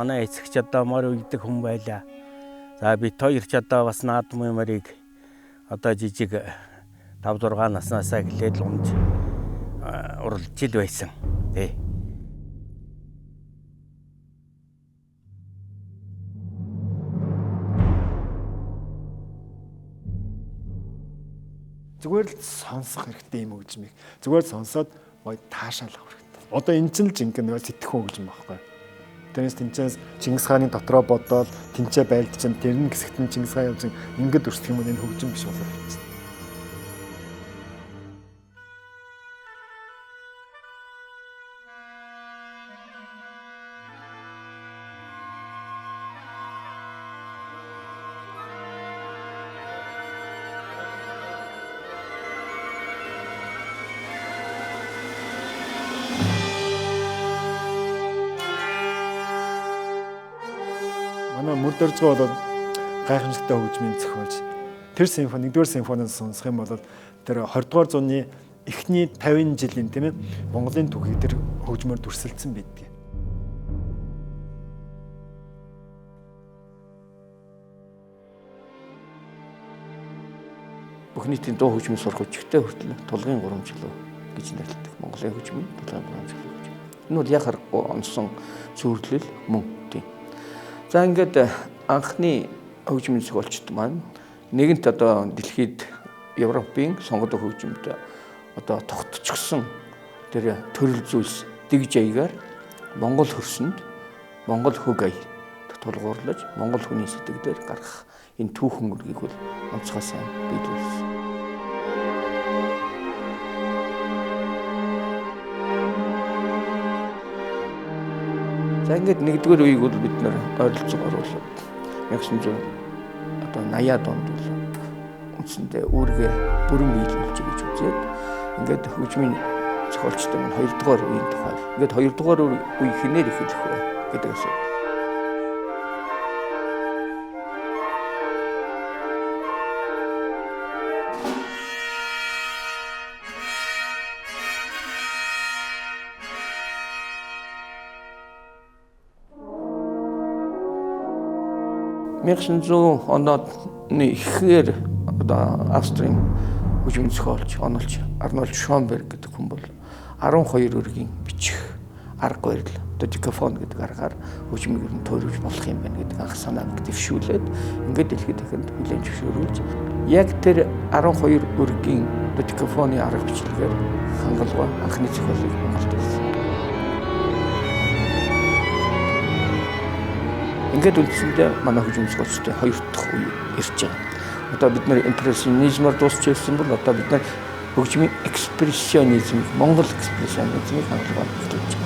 Манай эцэгч одоо морь үйдэг хүн байлаа. За бид хоёр ч одоо бас наадмын морийг одоо жижиг 5 6 наснаасаа эхлээд л унж уралж ил байсан. Тэ. Зүгээр л сонсох хэрэгтэй юм хөгжмийг. Зүгээр л сонсоод гоё таашаал авах хэрэгтэй. Одоо энэ чинь л жинхэнэ нөгөө сэтгэхүй хөгжим байхгүй. Тэрнээс тэнцээс Чингис хааны дотроо бодоол тэнцээ байлд чинь тэр нь хэсэгт нь Чингис хаан явж ингээд өрсөх юм бол энэ хөгжим биш болоо явчихна. Манай Мөрдөржгөө бол гайхамшигтай хөгжмийн зохиолч. Тэр симфони, нэгдүгээр симфоныг сонсох юм бол тэр 20 дугаар зууны эхний 50 жилийн тийм ээ Монголын түүхийг тэр хөгжмөөр дүрсэлсэн байдаг. Бүх нийтийн дуу хөгжмийн сурах хүчтэй хүртэл тулгын гурамжлуу гэж нэрлэдэг. Монголын хөгжмийн тулгын гурамжлуу гэж. Энэ бол яг харахгүй онсон сүрлэл мөн тийм. За ингээд анхны хөгжмийн зохиолчд маань нэгэнт одоо дэлхийд Европын сонгодог хөгжмөд одоо тогтчихсон тэр төрөл зүйлс дэгж аягаар Монгол хөрсөнд Монгол хөг ая тулгуурлаж Монгол хүний сэтгэлээр гаргах энэ түүхэн үргийг бол онцгой сайн биелүүлсэн. За ингээд нэгдүгээр үеийг бол бид нэр ойролцоогоор бол 1980-аад онд бол үндсэндээ үүргээ бүрэн биелүүлж гэж үзээд ингээд хөгжмийн зохиолчтой маань хоёрдугаар үеийн тухай ингээд хоёрдугаар үе хинээр эхлэх вэ гэдэг асуулт. 1900 оны ихээр одоо Австрийн хөгжмийн зохиолч, онолч Арнольд Шонберг гэдэг хүн бол 12 өргийн бичих арга барил, додекафон гэдэг аргаар хөгжмийг ер нь туйруулж болох юм байна гэдэг анх санааг дэвшүүлээд ингээд дэлхийд дахинд хүлээн зөвшөөрүүлж яг тэр 12 өргийн додекафоны арга бичлэгээр хангалгаа анхны зохиолыг Монголд хийсэн. Ингээд үндсэндээ манай хөгжмийн зохиолчдын хоёр дахь үе ирж байгаа. Одоо бид нэр импрессионизмаар дуусчихсан бол одоо бид нар хөгжмийн экспрессионизм, Монгол экспрессионизмыг хангалгаа эхлүүлж байна.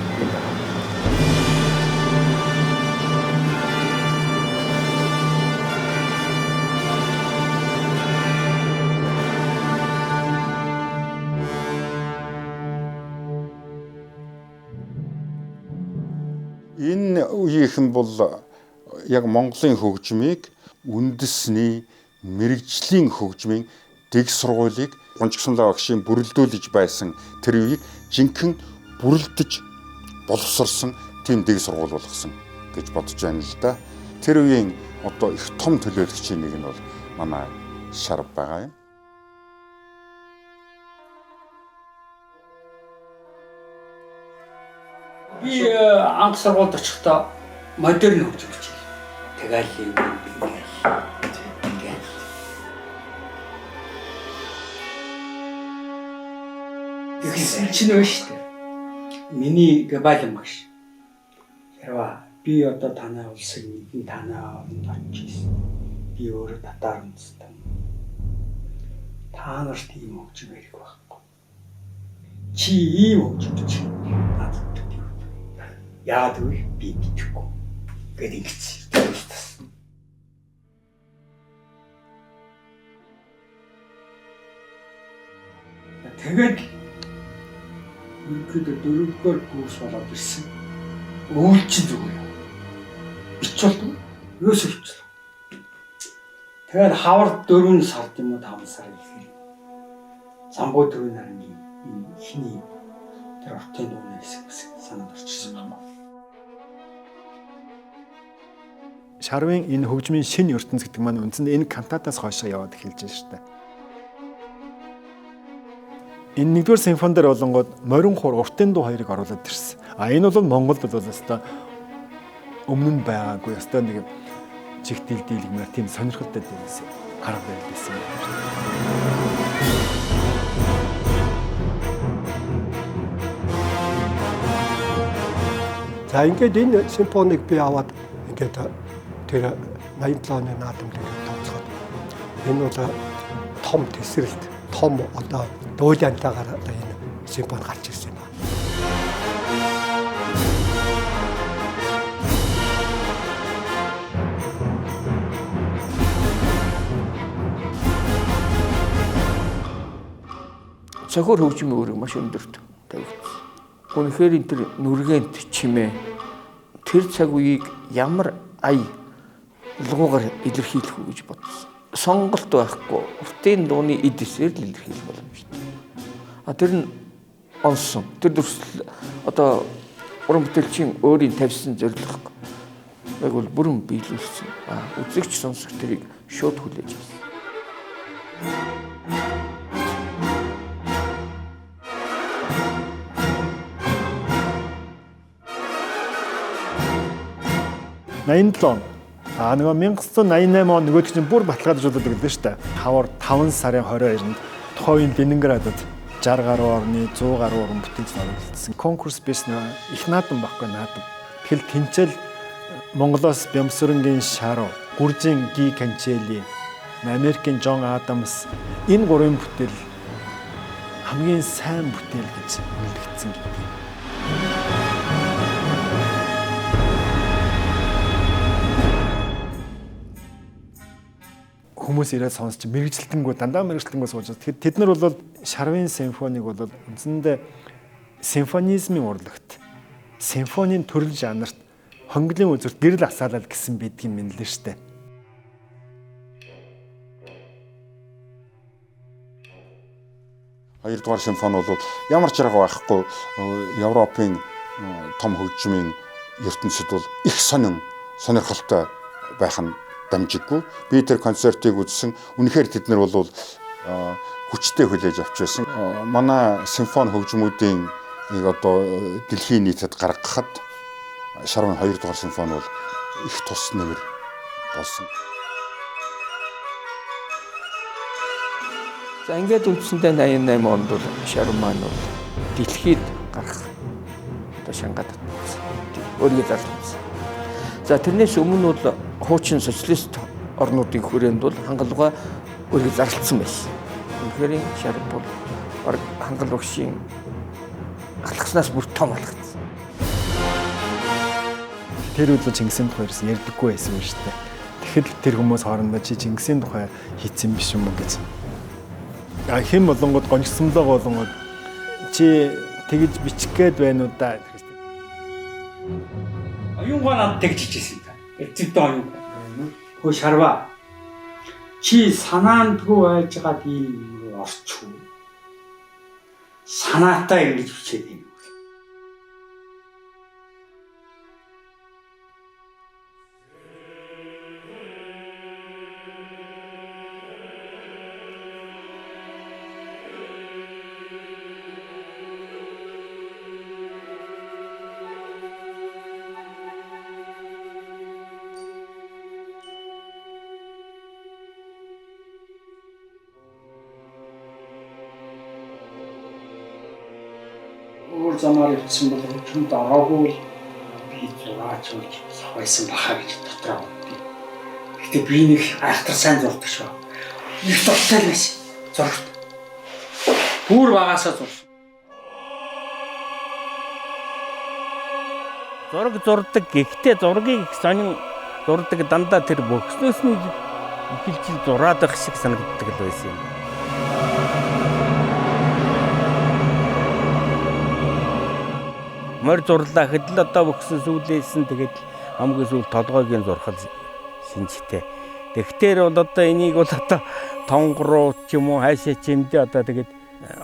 Энэ үеийнхэн бол яг Монголын хөгжмийг үндэсний мэргэжлийн хөгжмийн дэг сургуулийг Гунжигсанлаа багшийн бүрэлдүүлж байсан тэр үеийг жинхэнэ бүрэлдэж боловсрсон тийм дэг сургууль болгосон гэж бодож байна л да. Тэр үеийн одоо их том төлөөлөгчийн нэг нь бол манай Шарв байгаа юм. Би анх сургуульд очихдоо модерн хөгжим хичээл. Тэгэл юм ингээл. Ингээл. Тэгсэн чинь байна шүү дээ. Миний габалан багш. Ярва би одоо танай улсыг мэдэн танай оронд очиж ирсэн. Би өөрөө татар үндэстэн. Та нарт ийм хөгжим ярих байхгүй. Чи ийм хөгжим бич. Надад яагаад гэвэл би мэдэхгүй. Гэт ингэсэн. Тэгээд ерөнхийдөө дөрөвдүгээр курс болоод ирсэн. Өвөлчин зүгээр. Бичүүлдэг. Юус өвчлээ. Тэгээд хавар 4 сард юм уу 5 сар ихээр Замбуу төвийн нарангийн энэ хиний тэр ортын дууны хэсэг санаанд орчихсон байна. Шарвын энэ хөгжмийн шинэ ертөнц гэдэг маань үндсэндээ энэ кантатаас хойшоо яваад эхэлж байна шүү дээ. Энэ нэгдүгээр симфони дээр болонгод морин хуур уртын дуу хоёрыг оруулаад ирсэн. А энэ бол Монголд бол өстой өмнө нь байгаагүй өстой нэг чигтэл дийлгмээр тийм сонирхолтой дээрээс арга барил байсан юм байна шүү дээ. За ингээд энэ симфоник би аваад ингээд тэр 87 оны наадамд ингээд тооцоод энэ бол том тесрэлт, том одоо дуулаантайгаар одоо энэ симфони гарч ирсэн юм байна. Цохор хөгжмийн үүрэг маш өндөрт тавигдсан. Үнэхээр энэ тэр нүргээнт чимээ тэр цаг үеийг ямар ая лгуугаар илэрхийлэх үү гэж бодсон. Сонголт байхгүй. Уртын дууны эд эсээр л илэрхийлэх боломжтой. А тэр нь онсон. Тэр дүрслэл одоо уран бүтээлчийн өөрийн тавьсан зорилго яг бол бүрэн биелүүлсэн. А үзэгч сонсогч тэрийг шууд хүлээж авсан. 87. А нөгөө 1988 он нөгөө чинь бүр баталгаажуулдаг гэдэг шүү дээ. Хавар 5 сарын 22-нд тухайн үеийн Ленинградад 60 гаруй орны 100 гаруй орн бүтээлч оролцсон. Конкурс биш нөгөө их наадам баггүй наадам. Тэгэл тэнцэл Монголоос Бямсүрэнгийн Шаруу, Гүржийн Ги Канчели, Америкийн Джон Адамс энэ гурван бүтээл хамгийн сайн бүтээл гэж үнэлэгдсэн гэдэг юм. Хүмүүс ирээд сонсч мэргэжилтэнгүү дандаа мэргэжилтэнгүү сууж байгаа. Тэгэхээр тэд нар бол Шарвын симфоник бол үндсэндээ симфонизмын урлагт, симфонийн төрөл жанрт хонглын үзүүрт гэрэл асаалал гэсэн байдгийг юм лээ штэ. Хоёрдугаар симфони бол ямар ч арга байхгүй Европын том хөгжмийн ертөнцид бол их сонин сонирхолтой байх нь дамжиггүй. Би тэр концертыг үзсэн. Үнэхээр тэд нар бол хүчтэй хүлээж авч байсан. Манай симфони хөгжмүүдийн нэг одоо дэлхийн нийтэд гаргахад Шарвын 2 дугаар симфони бол их тус нэмэр болсон. За ингээд үндсэндээ 88 онд бол Шарв маань бол дэлхийд гарах одоо шангаад татсан. Өөрийгөө зарласан. За тэрнээс өмнө бол хуучин социалист орнуудын хүрээнд бол хангалугаа өөрийгөө зарласан байсан. Үнэхээр Шарв бол бараг хангал багшийн алхаснаас бүр том алхацсан. Тэр үед л Чингисийн тухай ярьдаггүй байсан юм шүү дээ. Тэгэхэд тэр хүмүүс хоорондоо чи Чингисийн тухай хийцэн биш юм уу гэж. Хэн болонгод гончсомлоо болонгод чи тэгж бичих гээд байна уу да гэж. Оюунгоо надад тэгж хэлжсэн юм да. Эцэгдэн оюунгоо. Хөө Шарва. Чи санаандгүй байжгаад ийм юм руу орчих уу? Санаатай ингэж бичээд юм. Өөр замаар явсан бол хөгжмөд ороогүй л би зураач болж болох байсан баха гэж дотроо боддیں۔ Гэхдээ би нэг айхтар сайн зурдаг шүү. Их дуртай л байсан. Зурагт. Бүр багасаа зурсан. Зураг зурдаг. Гэхдээ зургийг их сонин зурдаг, дандаа тэр бөхснөөс нь эхэлж зураад байх шиг санагддаг л байсан юм. Морь зурлаа гэхэд л одоо бөхсөн сүүлээс нь тэгээд хамгийн сүүл толгойг нь зурхал шинжтэй. Тэгтэр бол одоо энийг бол одоо тонгоруу ч юм уу хайшаа ч юм дээ одоо тэгээд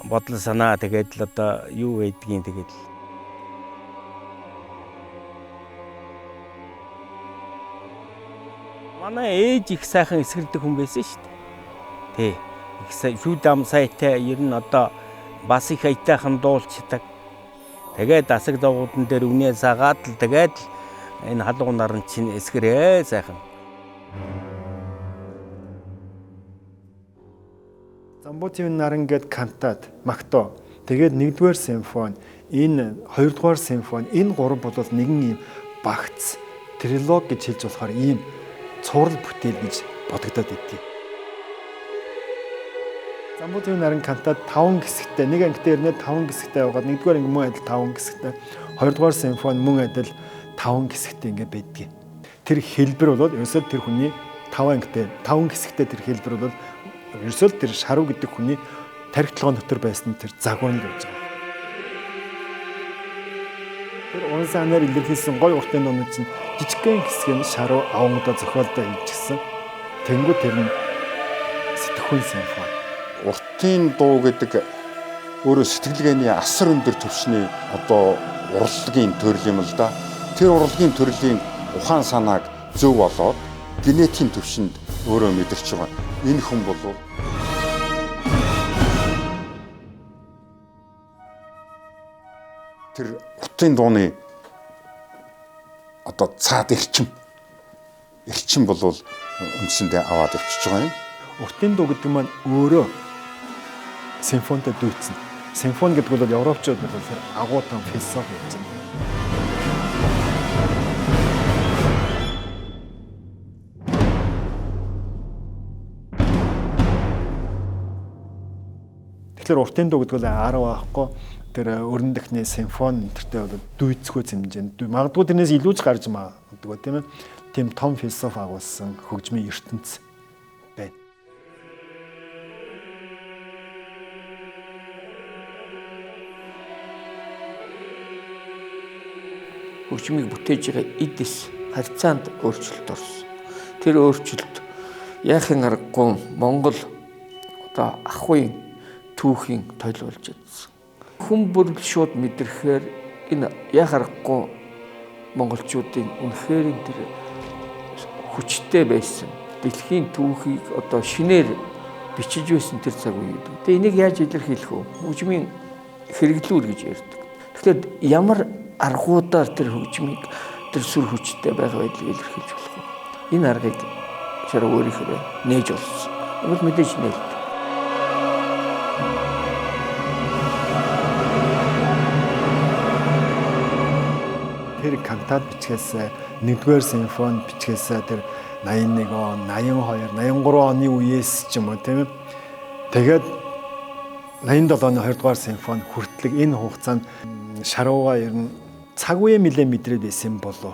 бодол санаа тэгээд л одоо юу байдгийг тэгээд л манай ээж их сайхан эсгэрдэг хүн байсан шүү дээ. Тэ. Их шүүд ам сайтай ер нь одоо бас их аятайхан дуулчдаг. Тэгээд асаг зовгуудын дээр үнээ сагаад л тэгээд л энэ халуун наран чинь эсгэрээ сайхан. Замбутын наран гээд кантат, макто. Тэгээд 1-р симфони, энэ 2-р симфони, энэ гурав бол нэгэн ийм багц трилог гэж хэлж болохоор ийм цуврал бүтээл гэж бодогдоод байдгийг. Замбутын наран кантат 5 хэсэгтэй, нэг анги дээр нэ 5 хэсэгтэй байгаад 1-р анги мөн адил 5 хэсэгтэй, 2-р симфони мөн адил 5 хэсэгтэй ингээд байдгийг. Тэр хэлбэр бол ерөөсөө тэр хүний 5 ангитай 5 хэсэгтэй тэр хэлбэр бол ерөөсөө тэр Шарв гэдэг хүний тархи толгойн дотор байсан тэр загвар нь гэж байгаа. Тэр уран сайнаар илэрхийлсэн гой уртын дуунууд чинь жижигхэн хэсэг нь Шарв авангуудаа зохиолдоо хийчихсэн. Тэнгүү тэр нь сэтгхүүн симфони. Уртын дуу гэдэг өөрөө сэтгэлгээний асар өндөр түвшний одоо урлагийн төрөл юм л да. Тэр урлагийн төрлийн ухаан санааг зөв болоод генетикийн түвшинд өөрөө мэдэрч байгаа. Энэ хүн бол тэр уртын дууны одоо цаад эрчим бол үндсэндээ аваад явчихж байгаа юм. Уртын дуу гэдэг маань өөрөө симфонитой дүйцэн. Симфони гэдэг бол европчууд бол агуутан философи гэж байна. Тэгэхээр уртын дуу гэдэг бол 10 аахгүй тэр өрн дэхний симфони энтертэй бол дүйцэхүйц хэмжээнд магадгүй тэрнээс илүү ч гарч магадгүй тийм ээ. Тийм том философи агуулсан хөгжмийн ертөнц байна. Хөгжмийг бүтээж байгаа эд эс харьцаанд өөрчлөлт орсон. Тэр өөрчлөлт яахын аргагүй Монгол одоо ахуйн түүхийн тойл болж чадсан. Хүн бүр шууд мэдрэхээр энэ яах аргагүй монголчуудын үнэхээр тэр хүчтэй байсан. Дэлхийн түүхийг одоо шинээр бичиж байсан тэр цаг үе гэдэг. Тэгээ энийг яаж илэрхийлэх вэ? Хөгжмийн хэрэглүүр гэж ярьдаг. Тэгэхээр ямар аргуудаар тэр хөгжмийг тэр сүр хүчтэй байгаа байдлыг илэрхийлж болох вэ? Энэ аргыг Шарав өөрийнхөө нээж олсон. Энэ бол мэдээж нээлт. Тэр кантат бичгээс 1-р симфони бичгээс тэр 81 он, 82, 83 оны үеэс ч юм уу тийм ээ. Тэгээд 87 оны 2-р симфони хүртлэг энэ хугацаанд Шарууга ер нь цаг үе нэлээ мэдрээд байсан болов.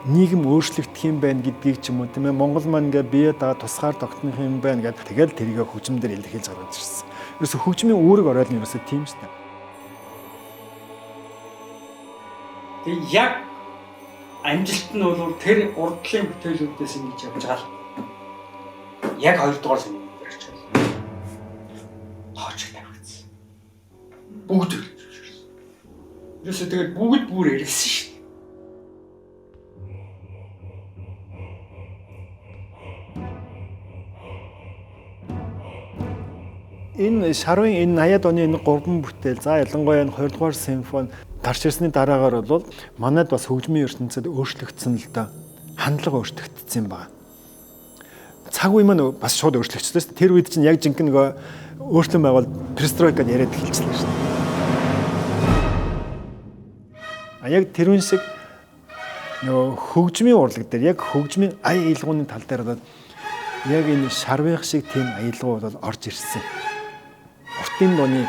Нийгэм өөрчлөгдөх юм байна гэдгийг ч юм уу тийм ээ. Монгол маань ингээ бие дагаа тусгаар тогтнох юм байна гэд тэгэл тэрийг хөгжим дээр илэрхийлж гаргаж ирсэн. Ерөөсө хөгжмийн үүрэг оройл нь ерөөсө тийм шүү дээ. Тэг яг амжилт нь бол тэр урдлын бүтээлүүдээс ингэж явж байгаа л яг 2-р симфони дээр очив. Тооч тавигдсан. Бүгд зөвшөөрсөн. Ерөөсөө тэгээд бүгд бүр эргэсэн шүү дээ. Энэ Шаруын энэ 80-ад оны энэ 3 бүтээл, за ялангуяа энэ 2-р симфони гарч ирсний дараагаар бол манайд бас хөгжмийн ертөнцид өөрчлөгдсөн л да. Хандлага өөрчлөгдсөн юм байна. Цаг үе маань бас шууд өөрчлөгдсөн шүү дээ. Тэр үед чинь яг жинхэнэ нөгөө өөрчлөн байгуул перестройкад яриад эхэлчихлээ шүү дээ. А яг тэрүүн шиг нөгөө хөгжмийн урлаг дээр яг хөгжмийн ая аялгууны тал дээр бол яг энэ Шарвынх шиг тийм аялгуу бол орж ирсэн. Уртын дууны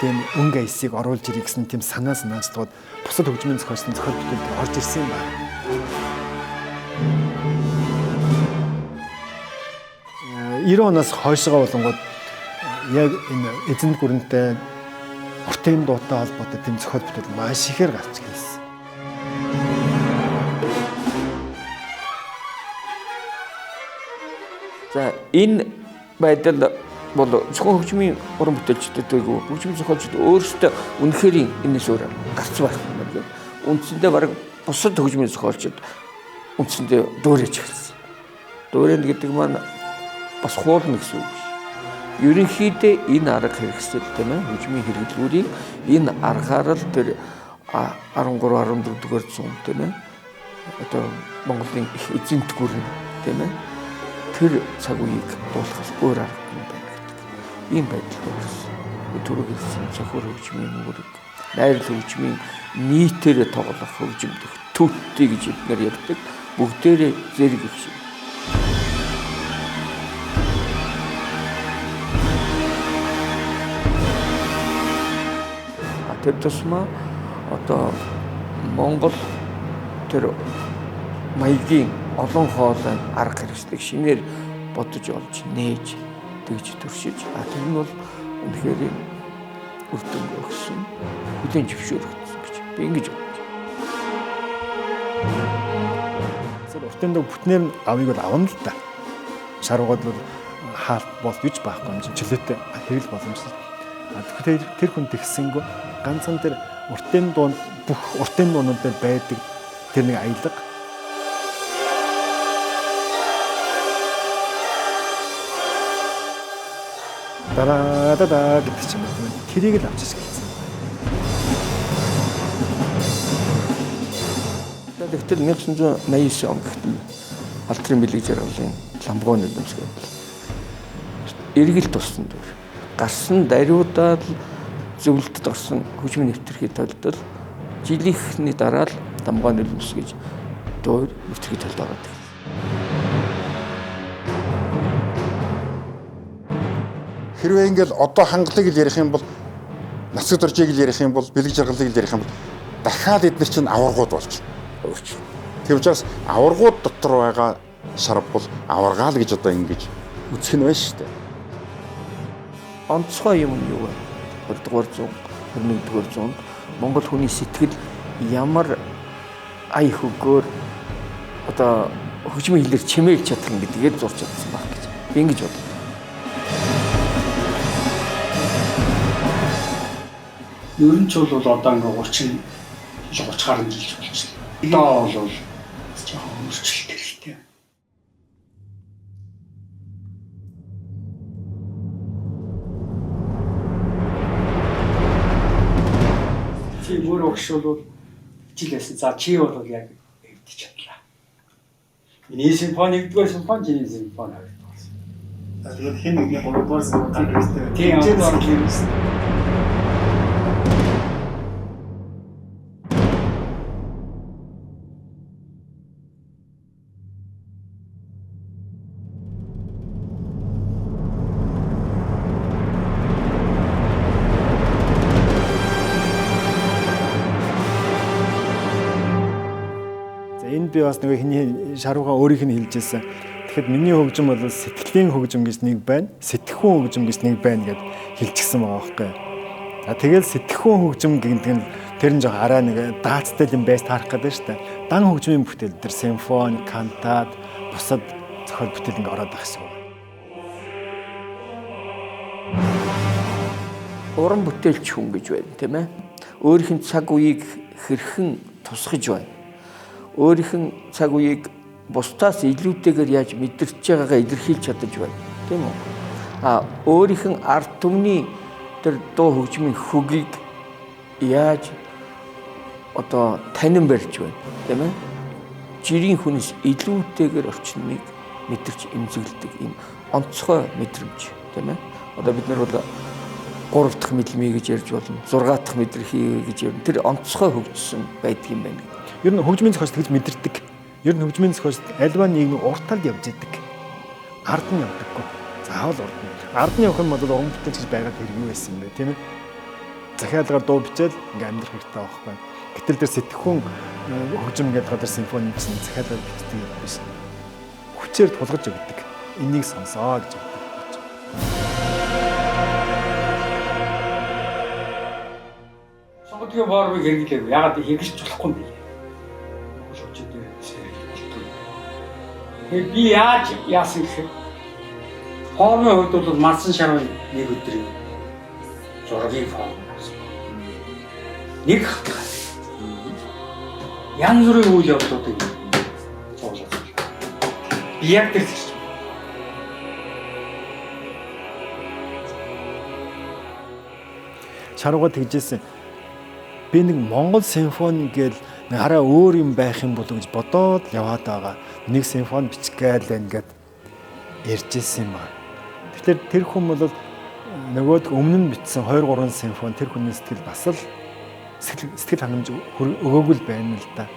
тийм өнгө аясыг оруулж ирэх гэсэн тийм санаа санаачдууд бусад хөгжмийн зохиолчдын зохиол бүтээлд орж ирсэн юм байна. 90 оноос хойшоо болонгууд яг энэ эзэнт гүрэнтэй уртын дуутай холбоотой тийм зохиол бүтээл маш ихээр гарч ирсэн. За энэ байдал бол зөвхөн хөгжмийн уран бүтээлчдэд үгүй хөгжмийн зохиолчид өөрсдөө үнэхээр энэс өөр гарц байх юм байна гэх. Үндсэндээ бараг бусад хөгжмийн зохиолчид үндсэндээ дуурайж эхэлсэн. Дуурайна гэдэг маань бас хуулна гэсэн үг биш. Ерөнхийдөө энэ арга хэрэгсэл тийм ээ хөгжмийн хэрэглүүрийн энэ аргаар л тэр 13 14 дугаар зуун тийм ээ одоо Монголын их эзэнт гүрэн тийм ээ тэр цаг үеийг дуулахаас өөр аргагүй байна гэдэг. Ийм байдал үүссэн. Түрүү хэлсэн цохор хөгжмийн үүрэг, найрал хөгжмийн нийтээр тоглох хөгжимдөх түүттэй гэж бид нар ярьдаг. Бүгдээрээ зэрэг их шиг. Тэр тусмаа одоо Монгол тэр маягийн олон хоолой арга хэрэгслийг шинээр бодож олж нээж тэгж туршиж тэр нь бол үнэхээр үр дүн өгсөн, хүлээн зөвшөөрөгдсөн гэж би ингэж бодож байна. Уртын дог бүтнээр нь авыг бол авна л да. Шаруугаад бол хаалт бол гэж байхгүй юм чинь чөлөөтэй хэрэгэл боломжтой. Тэгэхээр тэр хүн тэгсэнгүү ганцхан тэр уртын дуунд бүх уртын дуунууд дээр байдаг тэр нэг аялга. Дараа да да гэдэг ч юм уу. Тэрийг л авч ирсэн. Тэгтэл 1989 он гэтэл алдрын бэлэг жаргалын ламгой нулимс гэдэг. Эргэлт болсон дүүр. Гарсан дариудаа л зөвлөлтөд орсон хөгжмийн нэвтрэхий тулд жилийнхний дараа л дамгой нулимс гэж дуур нэвтрэхий тулд ороод ирсэн. Хэрвээ ингээл одоо хангалыг л ярих юм бол нацаг доржийг л ярих юм бол бэлэг жаргалыг л ярих юм бол дахиад эдгээр чинь аваргууд болж өгч. Тэр учраас аваргууд дотор байгаа шарав бол аваргаа л гэж одоо ингэж үзэх нь байна шүү дээ. Онцгой юм нь юу вэ? 20 дугаар зуун, 21 дугаар зуунд Монгол хүний сэтгэл ямар ая хөгөөр одоо хөгжмийн хэлээр чимээлж чадах юм гэдгээр зурч чадсан байх гэж би ингэж бодлоо. Ер нь ч бол одоо ингээ 30 гаруй жил болчихлоо. Одоо бол жоохон өөрчлөлт хэрэгтэй. Өөр өгш бол жил байсан. За чи бол яг эвдэж чадлаа. Миний симфони 1-р симфони, чиний симфони 2-р. За тэгвэл хэн нэгний 3-р симфони хэрэгтэй. Тийм, Тийм. Би бас нөгөө хиний шарууга өөрийнх нь хэлж ирсэн. Тэгэхэд миний хөгжим бол сэтгэлийн хөгжим гэж нэг байна, сэтгэхүйн хөгжим гэж нэг байна гэд хэлчихсэн байгаа байхгүй. За тэгэл сэтгэхүйн хөгжим гэдэг нь тэр нь жоох арай нэг даацтай юм байж таарах гэдэг шүү дээ. Дан хөгжмийн бүтээл дээр симфони, кантат, бусад зохиол бүтээл ингээ ороод байх шиг байна. Уран бүтээлч хүн гэж байна, тийм ээ. Өөрийнх нь цаг үеийг хэрхэн тусгаж байна. Өөрийнх нь цаг үеийг бусдаас илүүтэйгээр яаж мэдэрч байгаагаа илэрхийлж чадаж байна, тийм үү? А өөрийнх нь ард түмний тэр дуу хөгжмийн хөгийг яаж одоо танин барьж байна, тийм ээ? Жирийн хүнээс илүүтэйгээр орчныг мэдэрч эмзэглэдэг ийм онцгой мэдрэмж, тийм ээ? Одоо бид нар бол 3 дахь мэдлэмий гэж ярьж болно, 6 дахь мэдрэхий гэж ярина. Тэр онцгой хөгжсөн байдаг юм байна. Ер нь хөгжмийн зохиолч тэгж мэдэрдэг. Ер нь хөгжмийн зохиолч альва нийгмийн урт талд явж идэг. Ард нь явдаггүй. Заавал урд нь. Ард нь явах юм бол уран бүтээлч гэж байгаад хэрэг юу байсан юм бэ, тийм ээ? Захиалгаар дуу бичээл ингээм амьдрах хэрэгтэй байхгүй. Гэтэл тэр сэтгэхүйн хөгжим гэдэг газар симфони чинь захиалгаар бичдэг юм биш. Хүчээр тулгаж өгдөг. Энийг сонсоо гэж өгдөг. Сонгодгийн формыг хэрэглээгүй. Ягаад хэрэглэж болохгүй юм бэ? Тэгэхээр би яаж яасан гэхээр формын хувьд бол Марсан шарвын нэг өдрийн зургийн форм гэсэн. Нэг хатгаа. Янз бүрийн үйл явдлуудыг зурлаад. Би яг тэр зэрэг. Шарууга тэгжсэн. Би нэг Монгол симфони гээл нэг арай өөр юм байх юм болов гэж бодоод яваад байгаа. Нэг симфони бичих гээл ингээд ярьж ирсэн юм аа. Тэгэхээр тэр хүн бол нөгөөд өмнө нь бичсэн 2 3 симфони тэр хүний сэтгэл бас л сэтгэл хангамж өгөөгүй л байна л да.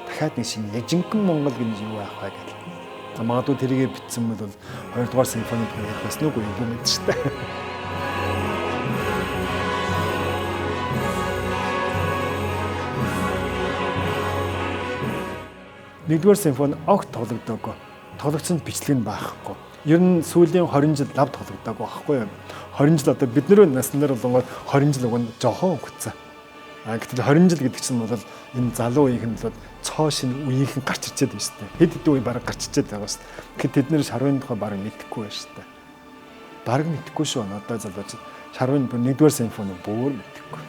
Дахиад нэг шинэ яг жинхэнэ Монгол гэж юу байх вэ гэл. Магадгүй тэрийгэ бичсэн бол 2 дугаар симфони ярих байсан үгүй юм мэдэн шүү дээ. Нэгдүгээр симфони огт тоглогдоогүй. Тоглогдсон бичлэг нь байхгүй. Ер нь сүүлийн 20 жил лав тоглогдоогүй байхгүй юу? 20 жил одоо бид нэр наснаар болонгоор 20 жил уг нь жохон өнгөцсөн. А гэтэл 20 жил гэдэг чинь бол энэ залуу үеийнх нь бол цоо шинэ үеийнхэн гарч ирчээд байна шүү дээ. Хэд хэдэн үе бараг гарч ирчээд байгаа шүү дээ. Тэгэхэд тэд нэр шарвын тухай бараг мэдэхгүй байна шүү дээ. Бараг мэдэхгүй шүү. Одоо залуучууд шарвын бүр нэгдүгээр симфони бүр мэдэхгүй.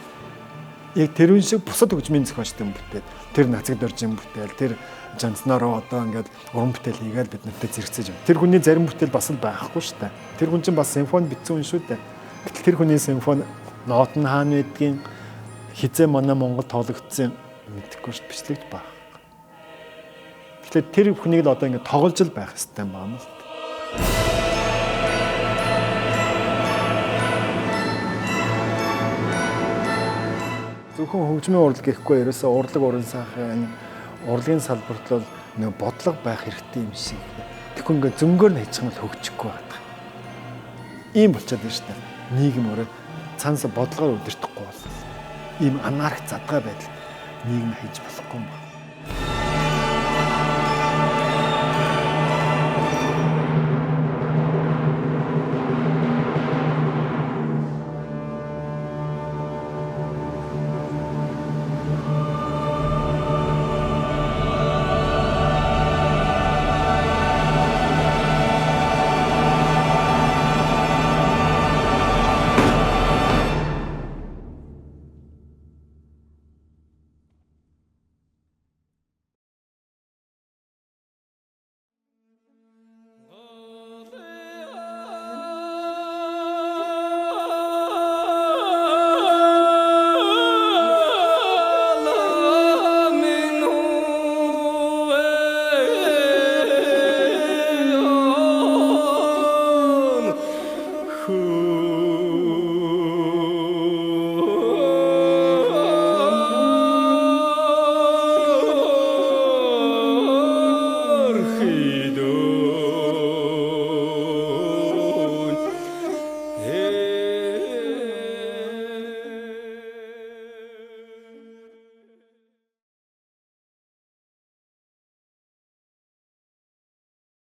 Яг тэрүүн шиг бусад хөгжмийн зохиолчдын бүтээл, тэр Нацаг Доржийн бүтээл, тэр Жанцнароо одоо ингээд уран бүтээл хийгээл бид нартай зэрэгцэж байна. Тэр хүний зарим бүтээл бас л байхгүй шүү дээ. Тэр хүн чинь бас симфони бичсэн хүн шүү дээ. Гэтэл тэр хүний симфони нот нь хаана байдгийг, хизээ манай Монгол тоглогдсон мэдэхгүй шүү дээ. Бичлэгч байхгүй. Тэгэхээр тэр хүнийг л одоо ингээд тоглож л байх хэрэгтэй юм байна л. Зөвхөн хөгжмийн урлаг гэхгүй ерөөсөө урлаг уран сайхан урлагийн салбарт бол нэг бодлого байх хэрэгтэй юм шиг. Тэгэхгүй ингээд зөнгөөр нь хийчих юм бол хөгжихгүй байдаг. Ийм болчиход байна шүү дээ. Нийгэм өөрөө цаанаас бодлогоор удирдахгүй бол ийм анарх задгай байдал нийгэм хийж болохгүй юм байна.